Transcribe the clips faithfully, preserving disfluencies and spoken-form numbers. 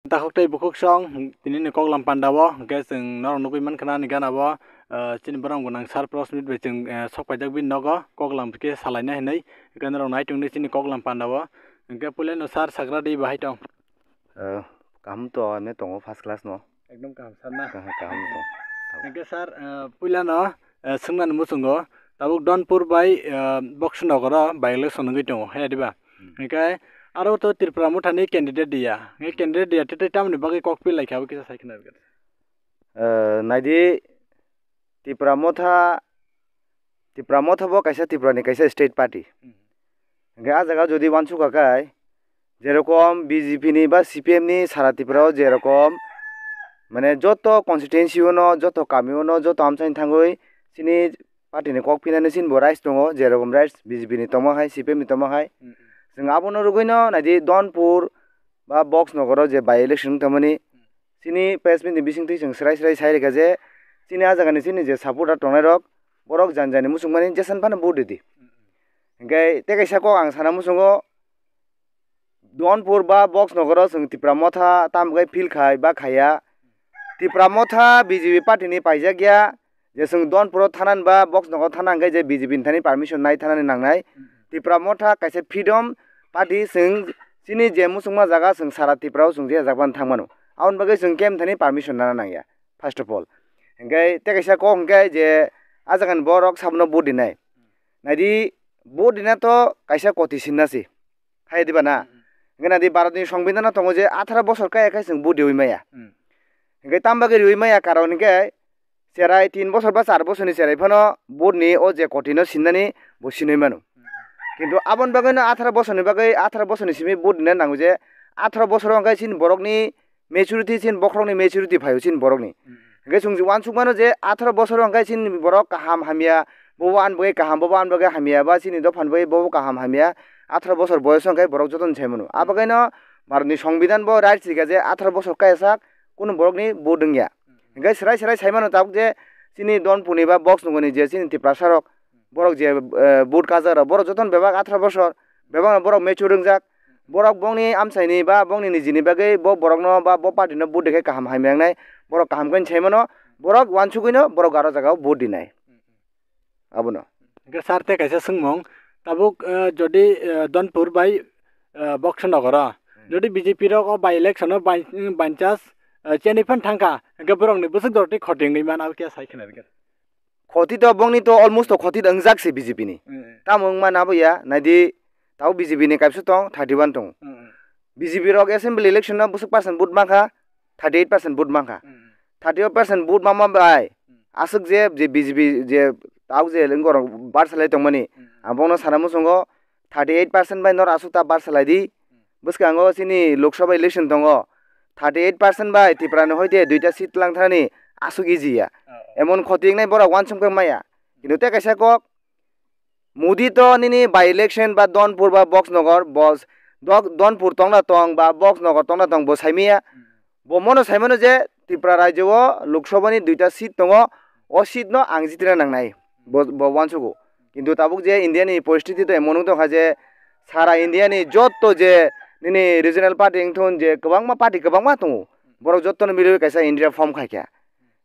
Takhuk tei bukhuk song, tini ni koklam panda o, hwnkhe chwng norok nugwi mankha ani gana o, ah, chini borok gwnang sir Prosmit bai chwng, eh, sok paijak bini nogo, koklam khe salaina hinwi, hwnkhe norok nai tongdi chini koklam panda o, hwnkhe puilano sir Sagra di bahai tong. Eh, kaham to, ane tongo first class no. Ekdom kaham sir na. Kaham, kaham to. Hwnkhe sir, eh, puilano, eh, swngnani muchungo, tabuk Donpur bai, eh, Boksonogoro by election wngwi tongo, he diba? Hmm. Hwnkhe aro to Tripura Motha ni candidate diya. Hwnkhe candidate diya tei, tei tamoni bagwi kok pil laikha abo kisa sai khna rwgwdi. Eh, naidi Tripura Motha, Tripura Motha bo kaisa Tripura ni kaisa state party. Hmm. Hwnkhe ah jaga jodi uansukha khe, jerokom B J P ni ba C P M ni sara Tripura o jerokom, mane, joto constituency o no, joto kami o no, joto amchaini thangwi chini party ni kok phinani chini bo rights tongo, jerokom rights B J P ni tongma hai, C P M ni tongma hai. Mm, mm. Chwng abono rwgwino naidi Donpur ba Boksonogoro je by election wng tongmani, chini press meet ni bisingtwi chwng swrai swrai sai rwkha je chini ah jagani chini je supporter tongnai rok, borok jani jani muchungmani jesan phano vote ridi. Hwnkhe tei kaisa kok ang sana muchungo, Donpur ba Boksonogoro chwng Tipra Motha tamo khe feel khai ba khaiya. Tipra Motha B J P party ni paijak ya, je chwng Donpuro thanani ba Boksonogoro thana hwnkhe je B J P ni thani permission nai thanani nangnai. Tipra Motha kaisa freedom party, chwng chini je muchungma jaga chwng sara Tripura o chwng je jak ban thang mano. Aboni bagwi chwng kemthani permission nana nangya, first of all. Hwnkhe tei kaisa kok hwnkhe je ah jagani borok sabono vote rinai. Naidi, vote rina to kaisa koti sinna se. Hai diba na? Mm, mm. Hwnkhe naidi Bharat ni Songbidan o tongo je atharo bosor kaya khe chwng vote riwi maya. Mm. Hwnkhe tamo bagwi riwi maya karon hwnkhe cherai tin bosor ba char bosor ni cherai phano vote ni o je koti no sinnani bo sinwi mano. Mm, mm. Kintu aboni bagwi no atharo bosor ni bagwi, atharo bosor ni simi vote rina nango je atharo bosor o hwnkhe chini borok ni maturity, chini bokhorok ni maturity phaio chini borok ni. Mm. Hwnkhe chwng uansuk mano je atharo bosor hwnkhe chini borok kaham hamya, bobo ani bagwi kaham, bobo ani bagwi hamya, ba chini dopha ni bagwi bobo kaham hamya, atharo bosor boyos hwnkhe borok jotono sai mano. Abo kaino Bharat ni Songbidan bo rights rikha je atharo bosor kaya sak kunu borok ni vote wngya. Hwnkhe swrai swrai sai mano tabuk je chini Donpur ni ba Boksonogor ni je chini Tiprasa rok, borok je, eh, vote kajak rok, borok jotono bebak atharo bosor, bebak no borok mature wngjak. Borok bongni amchaini ba bongni nijini bagwi bo borokno ba bo party no vote rikhe kaham hamya wngnai, borok kaham khe sai mano, borok uansugwi no borok aro jaga o vote rinai. Abono. Hwnkhe sir tei kaisa swngmung, tabuk, eh, jodi, eh, Donpur bai, eh, Boksonogoro, hmm, jodi B J P rok o by election o by, by chance, eh, cheni phan thangkha, hwnkhe borokni bwswk dor tei khoti wngwi man, abo khe sai khna rwgwdi. Khoti to bongni to almost to khoti to wngjak se B J P ni. Mm, mm. Tamo wngma nabo ya, naidi, tabo B J P ni kaisa tong, thirty one tong. Mm, mm. B J P rok assembly election no bwswk percent vote mankha, thirty eight percent vote mankha. Mm, mm. Thirty eight percent vote mama bai, mm, aswk je, je B J P je tabo je wngorok barsalai tongmani, mm, mm, ang bongno sana muchungo, thirty eight percent bai norok aswk ta barsalai di. Bwskango chini Lok Sabha election tongo, thirty eight percent bai Tripura ni hoite duita seat lang thani aswk easy ya. Oh, oh. Emon khoti wngnai borok uansuk khe maya. Kintu tei kaisa kok, Modi to nini by election ba Donpur ba Boksonogor, bos, Dok-, Donpur tongna tong ba Boksonogor tongna tong bo saimaya. Hmm. Bo mono saimano je Tripura rajyo o Lok Sabha ni duita seat tongo, o seat no ang jitina nangnai, bo, bo uansugo. Kintu tabuk je India ni poristiti to emon wng tongkha je sara India ni jotto je nini regional party wngthun je kwbangma party kwbangma tongo, borok jotto no miliwi kaisa India form khaikha.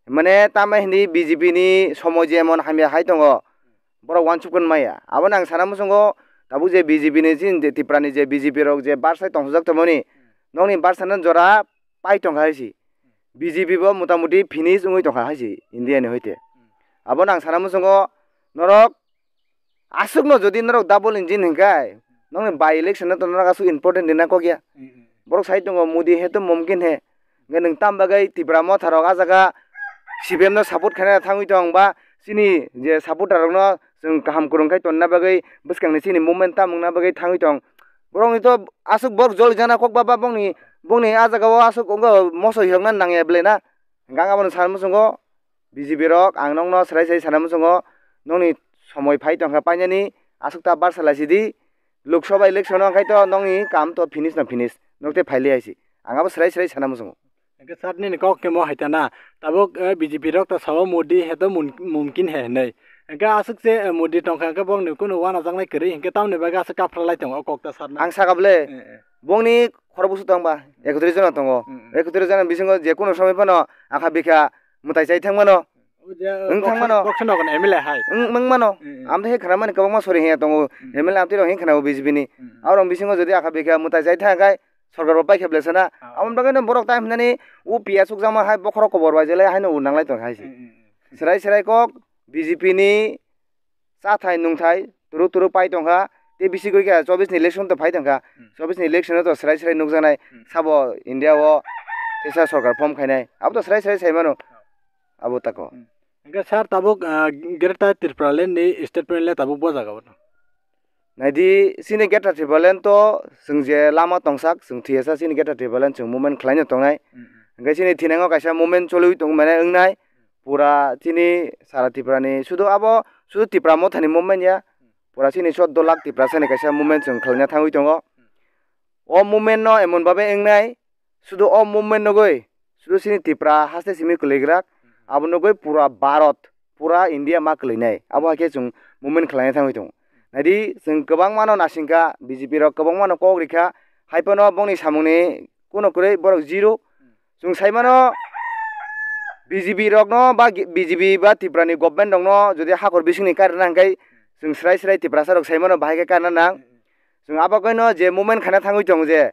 Mane tamo hindi B J P ni somoy je emon hamya hai tongo, borok uansuk maya. Abono ang sana muchungo tabuk je B J P ni chini je Tripura ni je B J P rok je barsai tongsajak tongmani, nokni barsano jora pai tongkha hai se. B J P bo motamuti finish wngwi tongkha hai se India ni hoite. Abono ang sana muchungo norok aswkno jodi norok double engine hwnkhe nokni by election no to norok aswk important rina kok ya. Mm, mm. Borok sai tongo Modi he to mumkin he. Hwnkhe nwng tam bagwi Tipra Motha rok ah jaga C P M no support khaina thangwi tong ba chini je supporter rokno chwng kaham kwrwng khai tonna bagwi bwskangni chini movement tam wngna bagwi thangwi tong. Borokni to aswk borok joli jana kok ba, ba bongni, bongni ah jaga o aswk wngkha moso hirokna nangya belai na. Hwnkhe ang abono sana muchungo B J P rok ang nokno swrai swrai sana muchungo nokni somoi phai tongkha painani aswk ta barsa laisidi Lok Sabha election o hwnkhe to nokni kam to finish no finish nok tei phailai hai se ang abo swrai swrai sana muchungo. Hwnkhe sir nini kok khe mo hai ta na tabuk, eh, B J P rok ta sao Modi he to mun-, mumkin he hinwi. Hwnkhe aswk se, eh, Modi tongkha hwnkhe bongni kunu uanajaknai kwrwi hwnkhe tamoni bagwi aswk kaphralai tongo o kok ta sir no. Ang saka bole, eh, eh, bongni khorok bwswk tong ba, ekotris jona tongo. Mm, mm. Ekotris jana bisingo je kuno somoi phano akha bikha mwtai chai thang mano. Wng thang mano. Boxer no kono M L A hai. Wng, wng mano. Mm, mm. Amtwi khe khana mani kwbangma sori hiya tongo. Mm. M L A amtwi rok hinkhe khana o B J P ni. Mm, mm. Aborok bisingo jodi akha bikha mwtai chai thang khai sorkar bo paikha belai sana. Ah. Aboni bagwi no borok tai hwnani o P S ukjakma hai bokhorok kobor bai jelai haino o nanglai tong hai se. Mm, mm, mm. Serai serai kok B J P ni chathai nungthai turu turu pai tongkha. Tei bisi gori khe chobbish ni election to phai tongkha. Hmm. Chobbish ni election to serai serai nukjaknai. Hmm. Sabo India o teisa sorkar form khainai. Abo to serai serai sai mano. Oh. Abo tako. Hmm. Hingke sir tabuk, ah, Greater Tipraland ni statement le tabuk bo jaga o. Naidi sini Greater Tipraland to chwng je lama tongsak chwng thiyasa sini Greater Tipraland chwng movement khlaina tongnai. Hmm, hmm. Hingke sini thinango kaisa movement choliwi tong mane wngnai. Pura chini sara Tripura ni sudu abo sudu Tipra Motha ni movement ya. Pura chini choddo lakh Tiprasa ni kaisa movement chwng khlaina thangwi tongo. O movement no emon babe wngnai, sudu o movement nugwi sudu chini Tipra haste simi kwlwigwrak, abo nugwi pura Bharat, pura India ma kwlwinai. Abo hai khe chwng movement khlaina thangwi tongo. Naidi chwng kwbangma no nasingkha, B J P rok kwbangma no kok rikha, hai phano bongni samungni kuno kwrwi borok zero. Chwng sai mano, B J P rokno ba G-, B J P ba Tiprani government rokno jodi hakor bisingni karina hwnkhe chwng srai srai Tiprasa rok sai mano bahai khe karina nang. Chwng abo kaino je movement khaina thangwi tongo je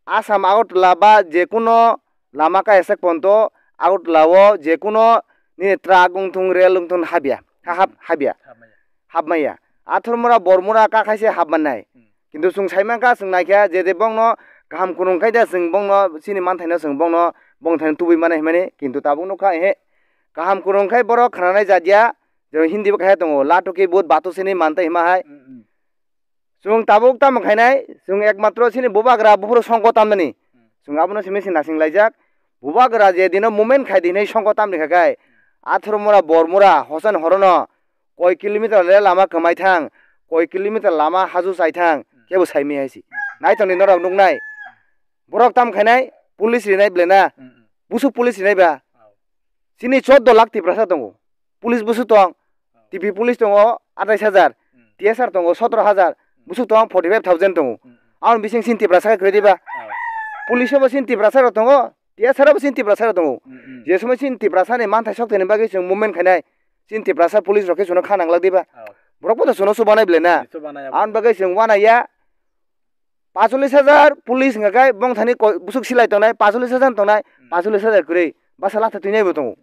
Assam Agartala ba je kuno lama kaiyasak ponto Agartala o je kuno nini truck wngthung, rail wngthung habya, ha-, hab-, habya, hapmaya. Athormura Bormura ka khaise hapmannai. Kintu chwng sai mankha, chwng naikha, je je bongno kaham kwrwng khai da, chwng bongno chini manthaino chwng bongno, bongthaino tubui mano hinmani, kintu tabuk nukha, ehe, kaham kwrwng khai borok khnanai jat ya, je Hindi bo kaisa tongo, "Lato ki boot baaton se nahi mante" hinma hai. Chwng tabuk tamo khainai, chwng ekmatro chini bubagra buphuru songko tamnani. Chwng abono simi se nasing laijak, bubagra je dino movement khai di hinwi songko tamni kha khai, Athormura Bormura hosan horono koi kilometer le lama kwmai thang, koi kilometer lama haju chai thang, kebo saimi hai si. Naithok ni norok nuknai. Borok tam khainai, police rinai belai na. Busuk police rinai ba. Chini choddo lakh Tiprasa tongo. Police busuk tong. T P police tongo atais hajar. T S R tongo sotro hajar. Busuk tong forty five thousand tongo. Aboni bising chini Tiprasa khe kwrwi diba. Police bo chini Tiprasa rok tongo. T S R bo chini Tiprasa rok tongo. Je somoi chini Tiprasa ni manthai sok thani bagwi chwng movement khainai. Chini Tiprasa police rok khe chwngno kha nanglak diba. Borok bo to chwngno chubanai belai na. Aboni bagwi chwng uanaiya. Pacholis hajar police hwnka khe bongthani koi-, busuk silai tongnai, pacholis hajar tongnai, pacholis hajar kwrwi. Basa latha twinai bo tongo.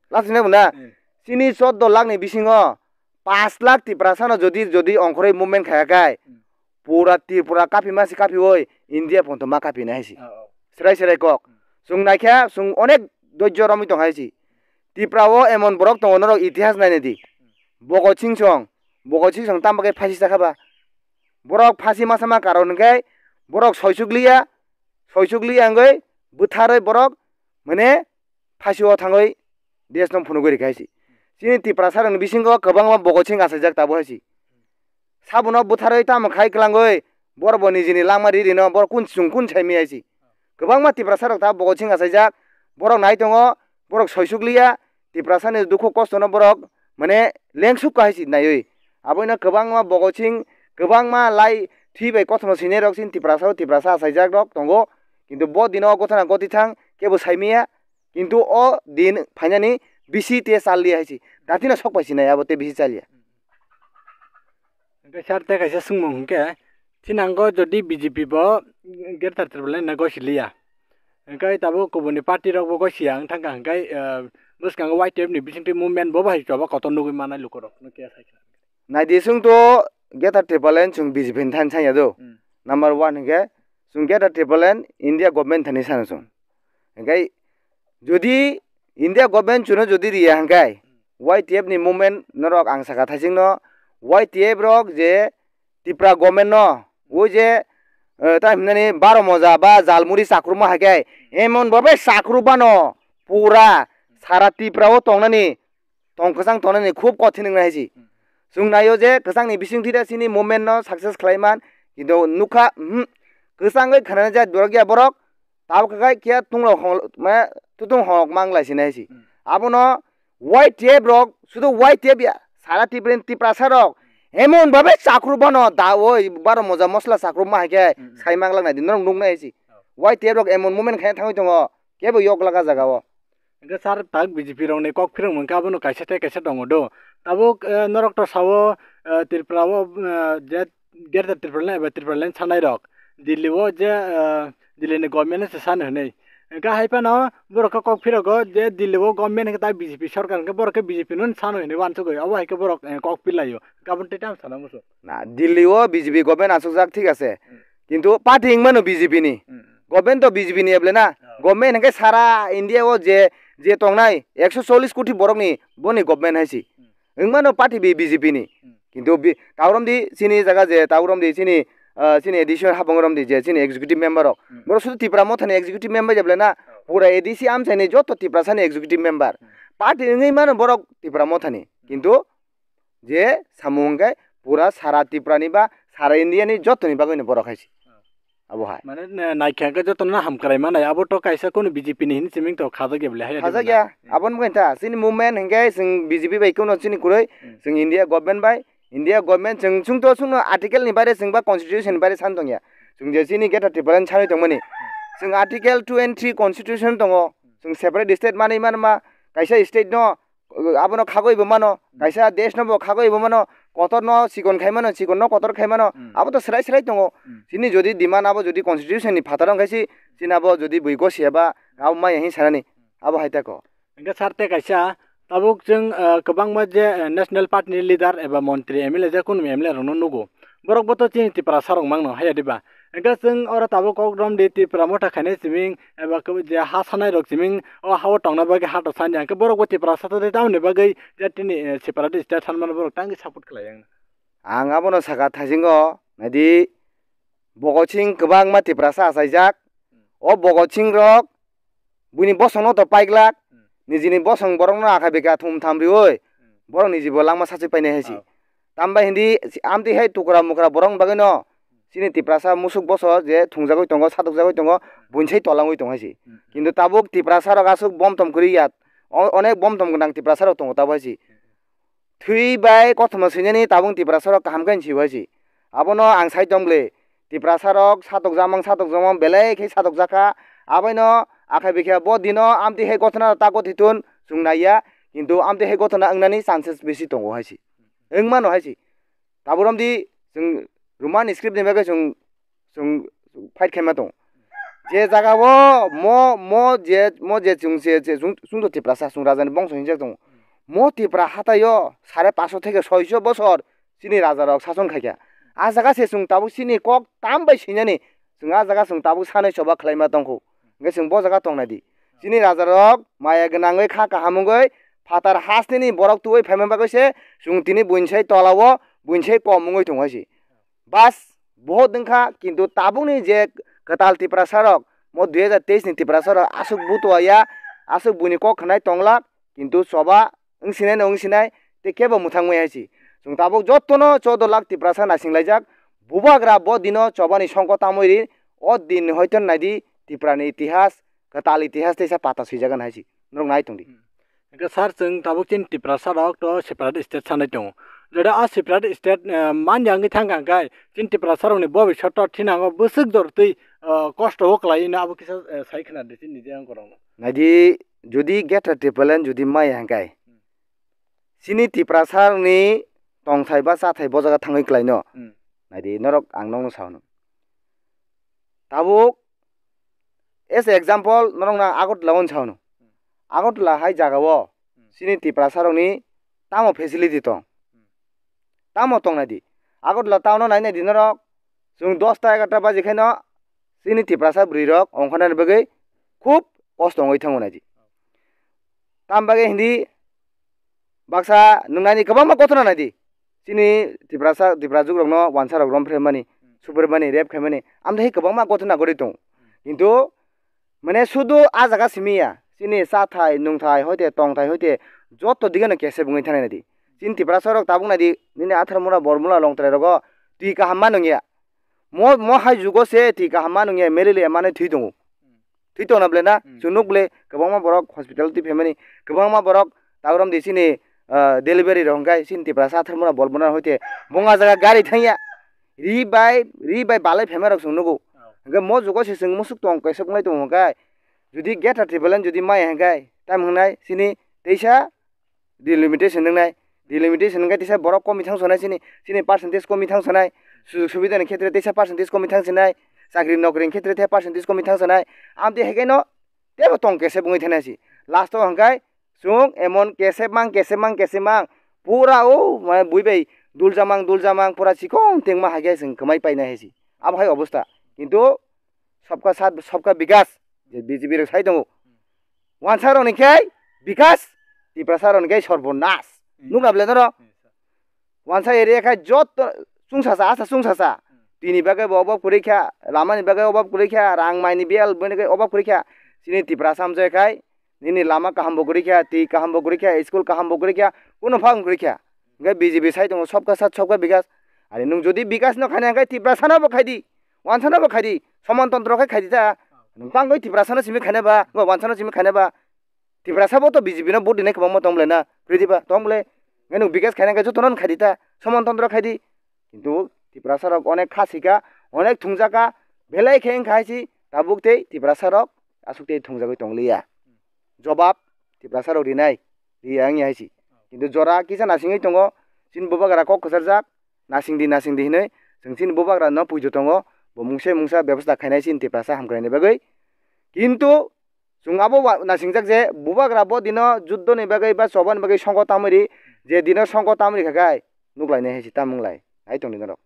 Latha twinai bo na. Chini choddo lakh ni bisingo paanch lakh Tiprasa no jodi, jodi ongkhorwi movement khaya khai, pura Tripura kaphima se kaphiwi India photo ma kaphinai hai se. Serai serai kok. Chwng naikha, chwng onek dhoijjo romwi tong hai se. Tripura o emon borok tongo norok itihas nainai di. Bhogot Singh song, Bhogot Singh song tamo khe phasi chakha ba. Borok phasi masa ma karon hwnkhe borok soisukliya, soisukliya wngwi bwtharwi borok mane phasi o thangwi desh no phunugwi rikha hai se. Chini Tiprasa rokni bisingo kwbangma Bhogot Singh achaijak tabuk hai se. Sabono bwtharwi tamo khai kwlangwi borok bo nijini langma ri rino borok kun chwng kun saimi hai se. Kwbangma Tiprasa rok ta Bhogot Singh achaijak, borok nai tongo, borok soisukliya, Tiprasa ni dukhu kosto no borok mane lengsuk hai se naiwi. Aboino kwbangma Bhogot Singh, kwbangma lai thwi bai kothoma swinai rok chini Tiprasa o Tiprasa achaijak rok tongo. Kintu bo dino gotona goti thang kebo saimiya. Kintu o din phainani bisi te chal liya hai se. Datino sok pai sinai abo te bisi chaliya. Hingke sir te kaisa swngmung hingke, thinango jodi B J P bo Greater Tipraland no gosi liya, hingke tabuk kubuni party rok bo gosi ya wng thangka hingke, eh, bwskango Y T F ni bisingtwi movement bo bai choba kotor nugwi mannai lukurok no khe sai kha. Naidi chwng to Greater Tipraland chwng B J P ni thani sanya do. Hmm. Number one hingke chwng Greater Tipraland India government thani sana chwng. Hingke jodi India government chwngno jodi riya hingke Y T F ni movement norok ang saka thaisingno Y T F rok je Tipra government no o je, eh, ta himnani baro moja ba jalmuri chakruma hai khe emon babe chakrubano pura sara Tipra o tongnani tong kwchang tongnani khub kothin wngnai hai si. Chwng naio je kwchangni bising thwi da chini movement no success khlai man, kintu nukha, hmm, kwchangwi khnanai jat borok ya borok, tabuk khe khe tungrok hong-, mane tutung hong manglai sinai si. Hmm. Abono Y T F rok, sudu Y T F ya, sara Tipra, Tiprasa rok, emon babe chakru bano da oi baro moja mosla chakru ma hai khe hmm, hmm, sai manglak nai di, norok nuk nai si. Oh. Y T F rok emon movement khe thangwi tongo. Kebo yok laga jaga o. Hingke sir, tak B J P rokni kok phirong mangkha abono kaisa tei kaisa tongo do. Tabuk, eh, norok to sao, eh, Tripura o, eh, je Greater Tripura Land eba Tripura Land sanai rok. Delhi o je, eh, Delhi ni government se sano hinui. Hingke hai phano borok khe kok phirogo je Delhi o government hingke ta B J P sorkar hingke borok khe B J P no sano hinui wansugui. Obo hai khe borok, eh, kok philaio. Gabon tei tamo sana musu. Na, Delhi o B J P government asukjak thik ase. Hmm. Kintu party wngmano B J P ni. Hmm. Government to B J P ni eble na. Oh. Government hingke sara India o je, je tongnai ekso chollish koti borok ni boni government hai si. Hmm. Wngmano party B J P ni. Hmm. Kintu bi-, tauromdi chini jaga je, tauromdi chini, ah, chini A D C hapang romdi je, chini executive member rok. Hmm. Borok sudu Tipra Motha ni executive member jeble na, oh, pura A D C amchai ni joto Tiprasa ni executive member. Hmm. Party wngwi mano borok Tipra Motha ni. Hmm. Kintu je samung hwnkhe pura sara Tipra ni ba sara India ni joto ni bagwi no borok hai se. Oh. Abo hai. Mane, na-, naikha hwnkhe jotono hamkrai manai, abo to kaisa kunu B J P ni hini siming to khajak ya bole, haiya khajak ya. Hmm. Aboni bagwi ta, chini movement hwnkhe chwng B J P bai kuno chini kwrwi, hmm, chwng India government bai, India government chwng, chwng to chwngno article ni baire chwng ba constitution ni baire san tongya. Chwng je chini Greater Tipraland sanwi tongmani. Chwng article two and three constitution tongo. Chwng separate state manwi manma, kaisa state no abono khagwi bo mano, hmm, kaisa desh no bo khagwi bo mano, kotor no chikon khai mano, chikon no kotor khai mano, hmm, abo to srai srai tongo. Hmm. Chini jodi demand abo jodi constitution ni phataro wngkhe si, chini abo jodi bui gosi eba abo maya hin sanani, abo hai ta ko. Hingke sir tei kaisa tabuk chwng, eh, kwbangma je, eh, national party ni leader eba montri M L A je kunu M L A rok no nugo. Borok bo to chini Tiprasa rok mangno haiya diba. Hingke chwng oro tabuk kok romdi Tipra Motha khainai siming eba kebo je ha sanai rok siming o ha o tongna bagwi ha to sanja. Hingke borok bo Tiprasa to tei tamoni bagwi je tini, eh, separate state sanmano borok tangwi support khlai yang. Ang abono saka thaisingo, naidi Bhagat Singh kwbangma Tiprasa achaijak. O Bhagat Singh rok buini bosongno to paiglak, hmm, nijini bosong borokno akha bikha thum tham riui, hmm, borok nijibo langma sachi painai hai si. Oh. Tambai hindi amtwi hai tukra mukra borok bagwi no chini Tiprasa musuk boso je thungjagwi tongo, satokjagwi tongo, buinsai tolangwi tong hai si. Hmm. Kintu tabuk Tiprasa rok aswk bomtom kwrwi ya, o-, onek bomtom gwnang Tiprasa rok tongo tabuk hai si. Thwi bai kothoma swinani tabuk Tiprasa rok kaham khe si bai si. Abono ang sai tong bwle. Tiprasa rok satokjakmang satokjakmang belai khe satokjak kha. Aboino akhai bikhe bo dino amtwi hai gothona ta gothi tun chwng naiya. Kintu amtwi hai gothona wngnani chances bisi tongo hai si. Wng mano hai si. Tabuk romdi chwng Roman script ni bagwi chwng chwng fight khaima tongo. Je jaga o mo, mo je, mo je chwng se, se chwng, chwng to Tiprasa, chwng raja ni bongso hinjak tongo. Mo Tipra hatai o sare paso theke soiso bosor chini raja rok sason khaikha. A jaga se chwng tabuk chini kok tam bai sinani, chwng a jaga chwng tabuk sanai choba khlaima tongkhu. Hingke chwng bo jaga tongnaidi. Chini raja rok maya gwnangwi kha kaham wngwi phatar hasteni borok tubui phaima bagwi se chwng tini buinsai tola o buinsai kom wngwi tongo hai se. Bas, bohot wngkha, kintu tabukni je kwtal Tiprasa rok, mo dui hajar teis ni Tiprasa rok aswk butua ya, aswk buini kok khnai tonglak, kintu choba wngsinai no wngsinai, tei kebo mwthangwi hai si. Chwng tabuk jotono choudo lakh Tiprasa naisinglaijak, bubagra bo dino chobani songko tamwi ri, o din hoito naidi Tiprani itihas, kwtal itihas teisa pata swijagan hai si. Norok nai tongdi. Hmm. Hingke sir, chwng tabuk chini Tiprasa rok to separate state sanai tongo. Jora a separate state, eh, manya wngwi thangkha hingke chini Tiprasa rokni bobisot to thinango bwswk jor twi, eh, kosto o kwlai hino abo kisa, eh, sai khna di chini je ang korokno. Naidi, jodi Greater Tipraland jodi maya hingke, hmm, chini Tiprasa rokni tongthai ba chathai bo jaga thangwi kwlaino. Hmm. Naidi, norok ang nokno sao no. Tabuk, as a example, norok na Agartala o sao no. Agartala hai jaga o chini Tiprasa rokni tamo facility tong? Tamo tong naidi? Agartala town o nai naidi norok, chwng dosta egarta baji khaino chini Tiprasa bwrwi rok ongkhornani bagwi khub kosto wngwi thango naidi. Tam bagwi hindi baksa nwng naini kwbangma gothona naidi. Chini Tiprasa, Tiprajwk rokno wansa rok rom phre mani, supre mani, rep khai mani, amtwi kwbangma gothona gori tongo. Kintu, mane, sudu a jaga simi ya, chini chathai, nungthai, hoite tongthai, hoite joto digeno kesep wngwi thanai naidi. Chini Tiprasa rok tabuk naidi, nini Atharmura, Bormula, Longtrai rogo twi kaham ma nungya. Mo, mo hai jugo se twi kaham ma nungya, malaria manwi thwi tongo. Thwi tongna bwle na? Hmm. Chwng nuk bwle kwbangma borok hospital twi phaimani, kwbangma borok tabuk romdi chini, ah, delivery rok hwnkhe chini Tiprasa Atharmura, Bormula hoite bongha jaga gari thangya. Ri bai, ri bai balai phaima rok chwng nugo. Oh. Hwnkhe mo jugo se chwng musuk tong kaisa wngnai tongo hwnkhe Jodi greater Tipraland jodi maya hwnkhai, tam hwngnai chini teisa delimitation wngnai. Delimitation hwnkhe teisa borok komi thang sonai chini, chini percentage komi thang sonai. Sujog subida ni khetre teisa percentage komi thang sonai. Chakri nokri ni khetre teisa percentage komi thang sonai. Amtwi hai khe no tebo tong kesep wngwi thanai si. Last o hwnkhe chwng emon kesep mang, kesep mang, kesep mang. Pura o, mane, bui bai dulja mang, dulja mang, pura chikon tengma hai khe chwng kwmai painai hai si. Abo hai obostha. Kintu sabka saath, sabka bikas, je B J P rok sai tongo. Wansa rok ni khe bikas, Tiprasa rok ni khe sorbonas. Hmm. Nukna bwle norok? Hmm. Wansa area khai jotto chwngsasa, asa chwngsasa. Hmm. Tini bagwi bo obab kwrwi kha, lama ni bagwi obab kwrwi kha, rang mai ni biyal bini bagwi obab kwrwi kha. Chini Tiprasa amchai khai, nini lama kaham bo kwrwi kha, twi kaham bo kwrwi kha, school kaham bo kwrwi kha, kuno phang kwrwi kha. Hwnkhe B J P sai tongo, sabka saath, sabka bikas. Ani nwng jodi bikas no khaina hwnkhe Tiprasa no bo khai di, Wansa no bo khai di, Saman Tantro khai khai di ta. Nwng tangwi Tiprasa no simi khaina ba, bo Wansa no simi khaina ba. Tiprasa bo to B J P no vote rinai kwbangma tong bwle na, kwrwi di ba, tong bwle. Hwnkhe nwng bikas khaina hwnkhe jotono khai di ta, Saman Tantro khai di. Kintu Tiprasa rok onek kha sika, onek thungjaka, belai khe wngkha hai si, tabuk tei Tiprasa rok aswk tei thungjagwi tong liya. Jobab Tiprasa rok rinai, riya wngya hai si. Kintu jora kisa nasingwi tongo, chini bubagra kok kwcharjak, nasing di, nasing di hinwi, chwng chini bubagra no puijo tongo, bo mungsa mungsa bebostha khainai chini Tiprasa hamkraini bagwi. Kintu chwng abo wa-, nasingjak je bubagra bo dino juddoni bagwi ba chobani bagwi songkho tamwi ri, je dino songkho tamwi rikha khai, nuklainai hai si tamung lai, hai tongdi norok.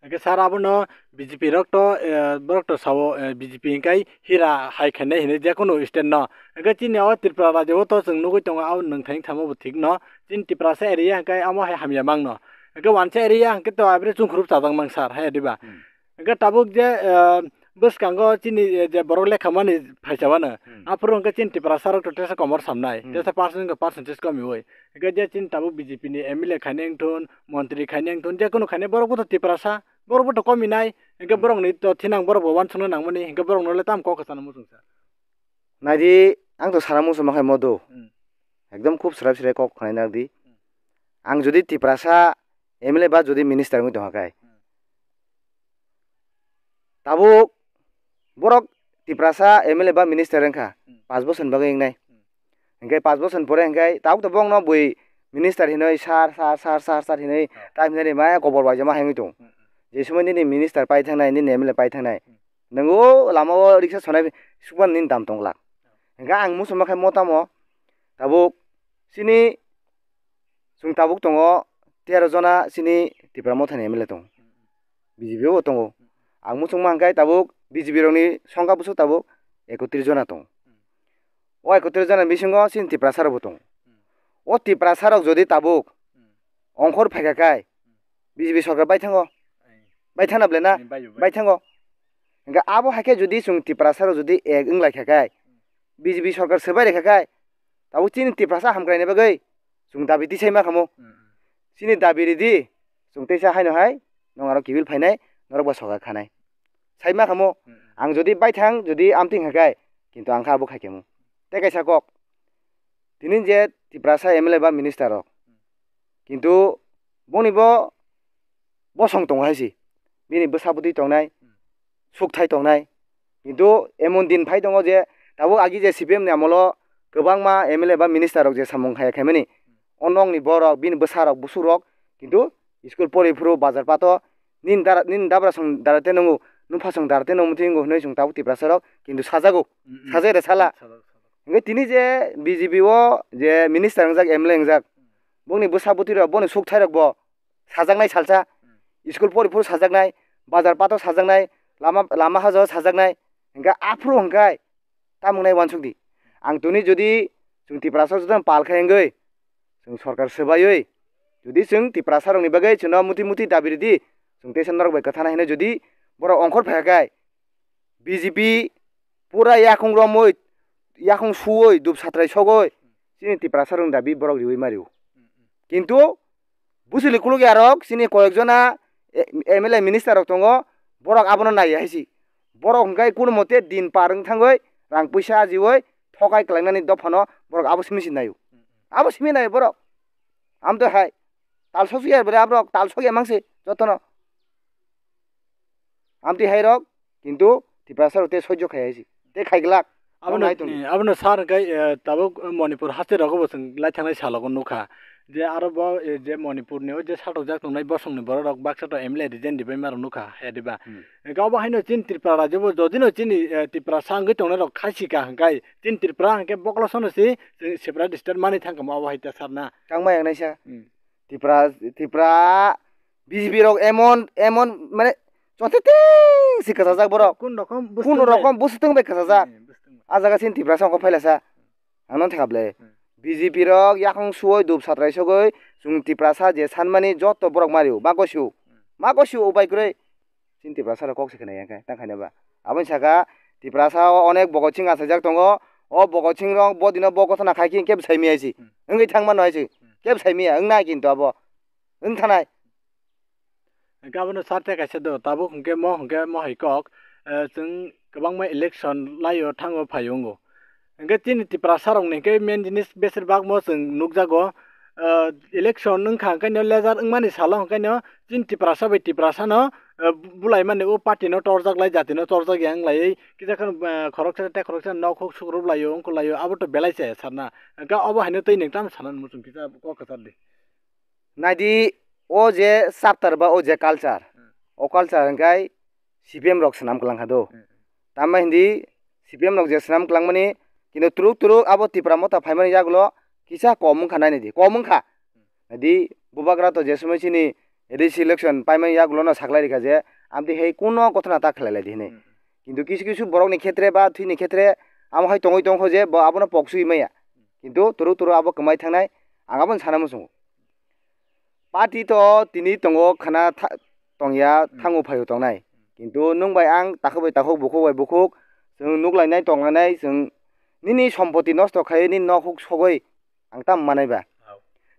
Hwnkhe sir abono B J P rok to, eh, borok to sao, eh, B J P hwnkhe hira hai khainai hinwi jekunu state no. Hwnkhe chini o Tripura rajyo o to chwng nugwi tongo, abo nwng thani thamo bo thik no. Chini Tiprasa area hwnkhe amo hai hamya mang no. Hwnkhe wansa area hwnkhe to abri chungkhrup chajak mang sir, hai diba? Hmm. Hwnkhe tabuk je, eh, bwskango chini, eh, je borok lekha mani phaisa mano. Hmm. Aphuru hwnkhe chini Tiprasa rok to tesa komor samnai, Hmm. tesa percent percentage komiui. Hwnkhe je chini tabuk B J P ni M L A khainai wngthun, montri khainai wngthun, jekunu khainai borok bo to Tiprasa. Borok bo to komi nai, hwnkhe Hmm. borok ni to thinang borok bo uansukna nangmani, hwnkhe borok no le tamo kok kwchana muchung sa. Naidi, ang to sana muchung ma khai modo. Hmm. Ekdom khub srai srai kok khnai nardi. Hmm. Ang jodi Tiprasa M L A ba jodi minister wngwi tongkha khai. Hmm. Tabuk borok Tiprasa M L A ba minister wngkha, Hmm. Panch bosor ni bagwi wngnai. Hmm. Hwnkhe panch bosor ni pore hwnkhe tabuk to bongno bui minister hinwi sir, sir, sir, sir, sir hinwi Oh. time hinani maya kobor bai jama hai wngwi tong. Hmm, hmm. Je somoi nini minister pai thangnai, nini M L A pai thangnai. Hmm. Nwng o lama o riksa sonai sukmani nini dam tong glak. Hwnkhe ang muchungma khe mo tamo tabuk chini Chwng tabuk tongo tero jona chini Tipra Mothani M L A tongo. B J P o bo tongo. Ang muchungma hwnkhe tabuk B J P rokni songkha bwswk tabuk ekotris jona tongo. O ekotris jona bisingo chini Tiprasa rokbo tongo. O Tiprasa rok jodi tabuk ongkhor phaikha khai B J P sorkar bai thango. Bai thangna bwle na? Bai thango. Hwnkhe abo hai khe jodi chwng Tiprasa rok jodi ek wng lai kha khai, B J P sorkar swbai rikha khai, tabuk chini Tiprasa hamkraini bagwi chwng dabi tisai ma khamu. Hmm. Chini dabi ridi, chwng teisa haino hai, nwng aro kibil phainai, norok bo soka khanai. Sai ma khamu, Hmm. ang jodi baithang, jodi amtwing hakai, kintu ang kha abo khai khamu. Tei kaisa kok, tini je Tiprasa M L A ba minister rok, kintu boni bo bosong tongo hai se, bini bwsa bwtwi tongnai, Hmm. sukthai tongnai. Kintu emon din phai tongo je tabuk agi je C P M ni amolo kwbangma M L A ba minister rok je samung hai khaimani, o nokni borok, bini bwsarok, busurok, kintu school pori phuru bazar pato, nini dara, nini dabra song dara te nungo, nupha song dara te nungo, mutwi nungo hinwi chwng tabuk Tiprasa rok kintu sajago, Hmm, hmm. Sajai re sala. Sajak, sajak. Hingke tini je B J P o je minister wngjak, M L A wngjak, bongni bwsa bwtwi rok, boni sukthai rok bo sajaknai salsa, Hmm. school pori phuru sajaknai, bazar pato sajaknai, lama, lama hajo sajaknai, hingke aphuru hingkai tamung nai uansuk di. Ang tini jodi chwng Tiprasa joto pal khai wngwi, chwng sorkar swbaiwi, jodi chwng Tiprasa rokni bagwi chwngno muti muti dabi ridi, chwng teisa norok bai kwthana hinwi jodi borok ongkhor phaiya khai, B J P pura yakung romwi, yakung suwi, dup satrai sogwi, chini Tiprasa rokni dabi borok riwi ma rio. Kintu bwswli kulukya rok, chini koyek jona, e, M L A minister rok tongo, borok abono naiya hai se. Borok hwnkhe kunumote din par wng thangwi, rang puisa ajiwi, thokai kwlainani dophano borok abo simi se naio. Abo simi naio borok. Amtwi hai, tal sokya bre aborok, tal sokya mang se jotono. Amtwi hai rok, kintu Tiprasa rok tei soijo khai hai se. Tei khai glak, Abono, abono sar hwnkhe, eh, tabuk Manipur haste rogo bo chwng lai thangnai salogo nukha. Je aro bo, eh, je Manipur ni o je satokjak tongnai bosong ni borok rok baksa to M L A resign ribai ma rok nukha, he diba? Hmm. Hwnkhe obo haino chini Tripura rajyo bo jodi no chini, eh, Tripura sa wngwi tongnai rok khai sika hwnkhe chini Tripura hwnkhe bokolo sono si chwng separate state mani thangkha mo obo hai ta sar na. Tangma yang naisa. Hmm. Tripura, Tripura B J P rok emon, emon mane chonte ting si kwchajak borok. Kun rokom bus Kun tong bai. Rokom bus tong bai kwchajak. Hmm, bus tong bai. A jaga sin Tripura sa ongkho phailasa. Ang no thakha ble. Hmm. B J P rok yakung suoi dup satrai sogoi chwng Tripura sa je sanmani joto borok mario. Ma gosio. Hmm. Ma gosio upai kwrwi. Chini Tiprasa rok kok se khna ya khe, tang khaina ba. Aboni saka Tiprasa o onek bokoching achaijak tongo. O bokoching rok bo dino bo gotona khai khe kebo sai maya se. Hmm. Wngwi thang mano hai se. Hmm. Kebo sai maya wng nai kintu abo. Wng thanai. Hwnkhe abono sarte kaisa do, tabuk hwnkhe mo hwnkhe mo hai kok, eh, chwng kwbangma election laio thango phaio wngo. Hwnkhe chini Tiprasa rokni hwnkhe main jinis besir bak mo chwng nukjago, ah, election wngkha hwnkhe no leader wngmani salo hwnkhe no chini Tiprasa bai Tiprasa no, ah, bulaimani o party no torjak lai jati no torjak ya wnglaiwi kisa kheno, ah, khoroksa tei khoroksa nok huk sukrub laio wngkhu laio abo to belai se sarna hwnkhe obo haino tei nwng tamo sana muchung kisa kok kwchar di. Naidi o je chapter ba o je culture, o culture hwnkhe C P M rok swnam kwlang kha do. Hmm. Tamo hindi C P M rok je swnam kwlangmani, kintu turuk turuk abo Tipra motha phaimani yagulo kisa kom wngkha nainidi, kom wngkha. Di bubagra to je somoi chini A D C election paimani yagulo no saklai rikha je, amtwi hai kuno gothona ta khlai lai di hinwi. Hmm. Kintu kisu kisu borokni khetre ba thwini khetre amo hai tongwi tongkho je bo abono pok sui maya. Kintu turuk turuk abo kwmai thangnai, ang abono sana muchungo. Party to tini tongo khana tha-, tongya, hmm, thango phaio tongnai. Kintu nwng bai ang takhuk bai takhuk, bukhuk bai bukhuk, chwng nuklainai, tonglainai, chwng nini sompoti nosto khai, nini nok huk sogwi ang tamo manai ba?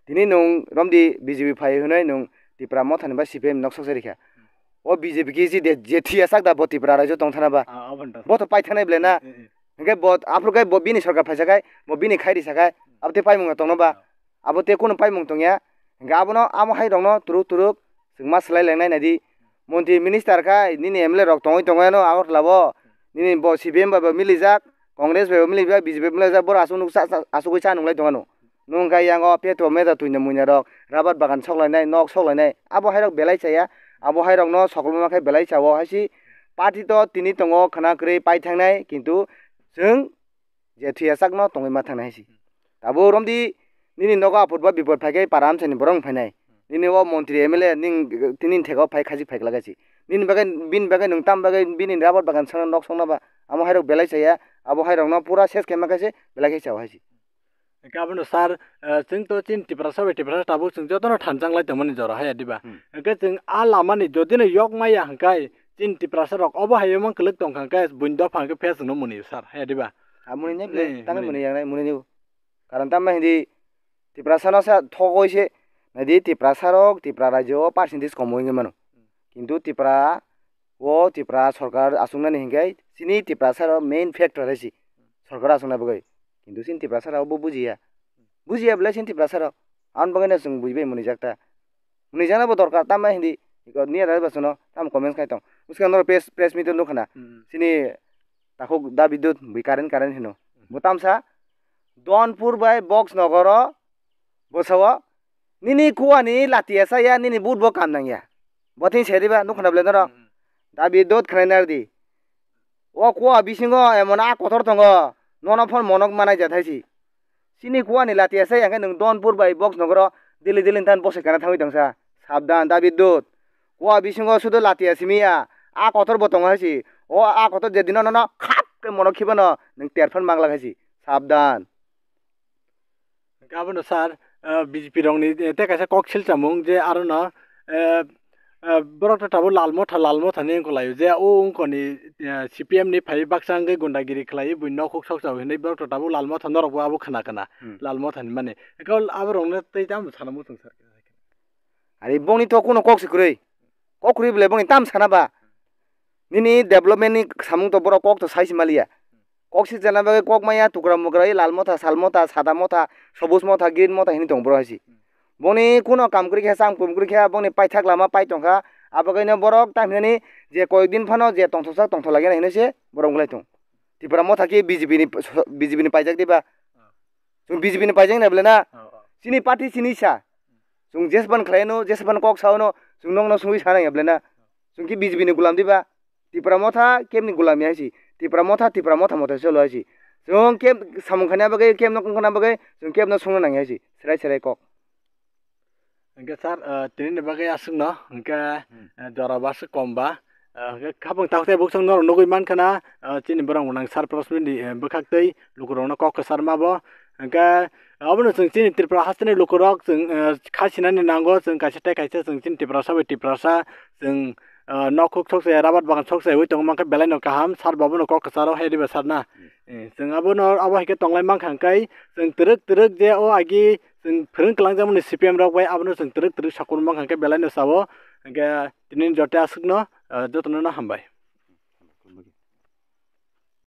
Tini nwng romdi B J P phai hwnwi nwng Tipra mothani ba C P M nok soksa rikha. Hmm. O B J P khe je de-, je thiya sak da bo Tipra raijo tong thana ba? Ah, abo nta. Bo to pai thanai ble na? Eh, eh, eh. Hwnkhe bo aphuru khe bo bini sorkar phaisa khai, bo bini khairi sa khai, abo tei paimung tongno ba? Ah. Abo tei kunu paimung tongya. Hwnkhe abono amo hai rokno turuk turuk chwng ma swlai lengnai naidi. Montri minister khai nini M L A rok tongwi tongwi ano Agartala bo. Nini bo C P M bai bo milijak, Congress bai bo milijak, B J P bai milijak, boro aswk nuk cha, cha, aswkwi cha nunglai tongano. Nwng kha yang o petro meda twina muina rok, rabar bagan soklainai, nok soklainai. Abo hai rok belai chaya, abo hai rokno sokolma khe belai chao hai si. Party to tini tongo khwna kwrwi pai thangnai, kintu chwng je thwiya sakno tongwi ma thangnai hai si. Tabuk romdi nini nogo apot ba bipot phai khe para amchaini borok wng phainai. Nini o montri M L A ning tini thego phai khajik phai glak si. Nini bagwi, bini bagwi nwng tam bagwi bini rabar bagan sana nok songna ba? Amo hai rok belai chaya, abo hai rokno pura ses khe ma khe se belai khe chao hai si. Hwnkhe abono sir, eh, chwng to chini Tiprasa bai Tiprasa tabuk chwng jotono thanchang lai tongmani jora haya diba? Hmm. Hwnkhe chwng a lamani jodi no yok maya hwnkhe chini Tiprasa rok obo hai mang kwlwk tongkha hwnkhe buini dopha hwnkhe phia chwngno muni sir haya diba? Ha muni ne, eh, tangwi muni. Muni yang nai muni ni. Karon tamo hindi Tiprasa no sa thogoi se naidi Tiprasa rok Tipra rajyo o percentage komo wngwi mano. Kintu Tipra o Tipra sorkar achuknani hinkhe chini Tiprasa rok main factor hai si. Sorkar achukna bagwi. Kintu chini Tiprasa rok bo bujiya. Bujiya belai chini Tiprasa rok. Aboni bagwi no chwng bujibai mwnwijak ta. Mwnwijakna bo dorkar, tamo hindi. Iko niya da ba chwngno, tamo comments khai tong. Bwskango norok press, press meet o nukha na. Hmm. Chini takhuk Da Bidyut bui current, current hino. Bo tamsa Donpur bai Box Nogoro bwsao nini kuani lati ya saya, nini but bo kam nang ya. Bo thing se diba nukha na belai norok. Hmm. Da Bidyut khnai nar di. O kua bisingo emon a kotor tongo, nono phone monok manai ja thaisi. Chini kua ni latia sai, hwnkhe nwng Donpur bai Box Nogoro daily daily than bosai kana thangwi tongsa. Sabdan, Da Bidyut. Kua bisingo sudo latia simi ya, a kotor bo tongo haisi. O a kotor je dino nono khap khe monok khibano, nwng terphan manglak haisi. Sabdan. Hwnkhe abono sir, ah, B J P rokni, eh, tei kaisa kok silchamung je arono, eh, eh, borok to tabuk Lal Motha, Lal Motha ni wngkha laio je o wngkha ni, eh, C P M ni phai baksa wngwi gundagiri khlaiwi buini nok huk sok chao hinwi borok to tabuk Lal Motha norok bo abo khna khna. Hmm. Lal Motha ni mani. Hwnkhe aborokno tei tamo sana muchung sir. Ari bongni to kuno kok se kwrwi. Kok kwrwi belai bongni tam sana ba. Nini development ni samung to borok kok to sai se maliya. Kok sikjana bagwi kok maya tukra mukra, Lal Motha, Sal Motha, Sada Motha, Sobuj Motha, Green Motha hinwi tongo borok hai se. Bongni kuno kam kwrwi khe, cham kum kwrwi khe, bongni paithak lama pai tongkha. Abo kaino borok tamo hinani je koyek din phano je tongthoksa tongthok lagina hinwi se borok wngwi lai tong. Tipra Motha khe B J P ni, B J P ni paijak diba? Chwng B J P ni paijak na belai na? Oh, oh. Chini party chini sa. Chwng jesban khlaino, jesban kok saono, chwng nokno sungwi sana ya belai na? Chwng khe B J P ni gulam diba? Tipra Motha kemni gulam ya si. Tipra Motha, Tipra Motha motha cholo ya si. Chwng kem samung khani bagwi, kem nok khana bagwi, chwng kem no sungna nang ya si. Serai serai kok. Hwnkhe sir, ah, tini ni bagwi aswkno, hwnkhe, Hmm. ah, jora bo aswk kom ba. Ah, hwnkhe khapang tak tei buksong norok nugwi mankha na, ah, chini borok nang sir Prasmit ni, eh, bwkhak tei lukurokno kok kwchar ma bo. Hwnkhe abono chwng chini Tripura hasteni lukurok chwng, eh, kha sinani nango, chwng kaisa tei kaisa chwng chini Tiprasa bai Tiprasa chwng, ah, nok huk sok se, rabar bagan sok se ui tongo mankha belai no kaham, sir bo abono kok kwcharo hai riba sir na. Hmm. Eh, chwng abono abo hai khe tonglai mankha hwnkhe chwng twrwk twrwk je o agi chwng phwrwng kwlangjakmani C P M rok bai abono chwng twrwk twrwk sakhulma hwnkhe belai no sao. Hwnkhe tini joto aswkno, ah, jotono no hambai.